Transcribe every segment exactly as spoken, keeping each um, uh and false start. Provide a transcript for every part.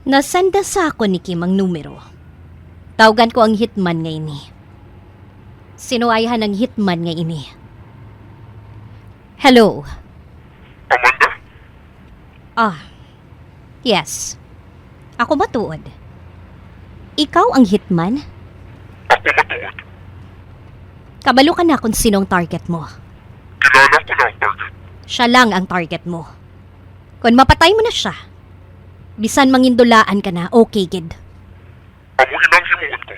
Nasenda sa akon ni Kim ang numero. Tawgan ko ang hitman nga ini. Sino ayhan ang hitman nga ini? Hello? Amanda? Ah, yes. Ako matuod. Ikaw ang hitman? Ako matuod. Kabalo ka na kung sino ang target mo. Kilala ko na ang target. Siya lang ang target mo. Kung mapatay mo na siya, bisan mangindulaan ka na, okay gid. Amo ina ang himuon ko.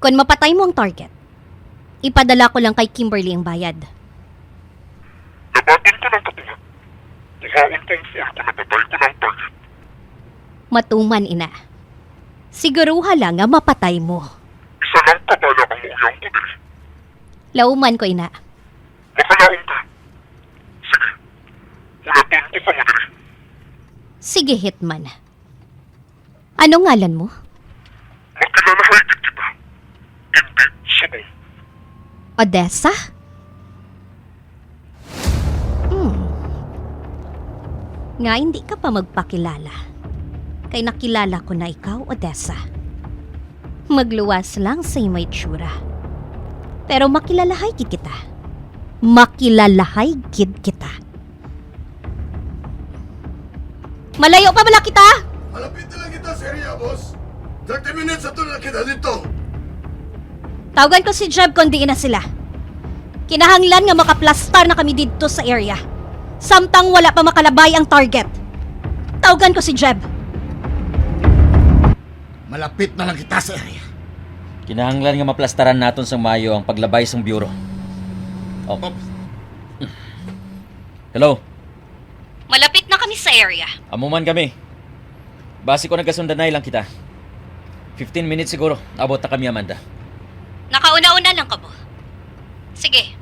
Kung mapatay mo ang target, ipadala ko lang kay Kimberly ang bayad. Nabaton ko ng katunga. Kuhaon ko ang four kung napatay ko na ang target. Matuman, ina. Siguruha lang nga mapatay mo. Isa lang ka bala ang mauyang ko diri. Lauman ko, ina. Makalaom ka. Sige. Hulaton ko kamo diri. Sige, hitman. Ano ngalan mo? Makilalahay gid kita. Hindi subong. Odessa? Hmm. Nga hindi ka pa magpakilala. Kay nakilala ko na ikaw, Odessa. Magluwas lang sa imo itsura. Pero makilalahay gid kita. Makilalahay gid kita. Malayo pa bala kita? Malapit na lang kita sa area, boss. Thirty minutes ato na kita dito. Tawgan ko si Jeb kon diin na sila. Kinahanglan nga makaplastar na kami didto sa area. Samtang wala pa makalabay ang target. Tawgan ko si Jeb. Malapit na lang kita sa area. Kinahanglan nga maplastaran naton sang maayo ang paglabay sang bureau. Oh. Oops. Hello? Malapit na kami sa area. Amo man kami. Basi ko nagasundanay lang kita. Fifteen minutes siguro. Abot na kami, Amanda. Nakauna-una lang kamo. Sige.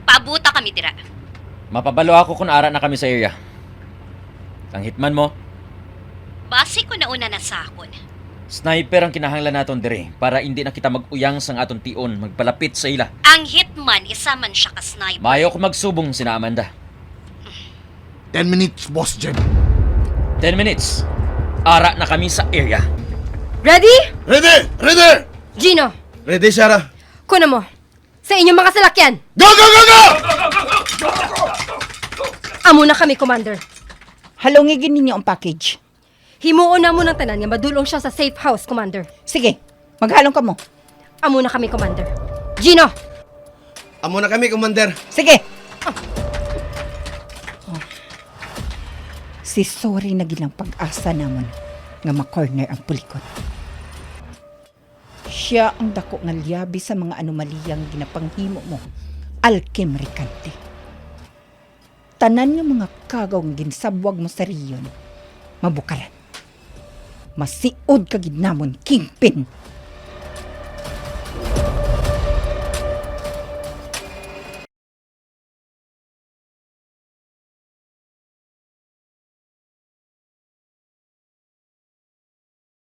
Paabuta kami dira. Mapabalo ako kung ara na kami sa area. Ang hitman mo? Basi ko nauna na sa akon. Sniper ang kinahanglan naton diri para indi na kita mag-uyang sang aton tion magpalapit sa ila. Ang hitman, isa man siya ka sniper. Maayo ko magsubong sina Amanda. Ten minutes, Boss Jeb. Ten minutes. Ara na kami sa area. Ready? Ready! Ready! Gino, Ready, Sarah? Kuno mo. Sa inyong mga salakyan. Go, go, go, go! Amo na kami, Commander. Halungi gid ninyo ang package. Himuon namon ang tanan nga madul-ong siya sa safe house, Commander. Sige, maghalong kamo. Amo na kami, Commander. Gino! Amo na kami, Commander. Sige! Oh. Si Sorry na gid ang pag-asa namon nga ma-corner ang pulikot. Sia ang daku nga liyabi sa mga anomaliyang ginapanghimo mo, Alkim Ricante. Tanan nga mga kagaw nga ginsabwag mo sa rehiyon, mabukaran. Masiod ka gid namon, Kingpin.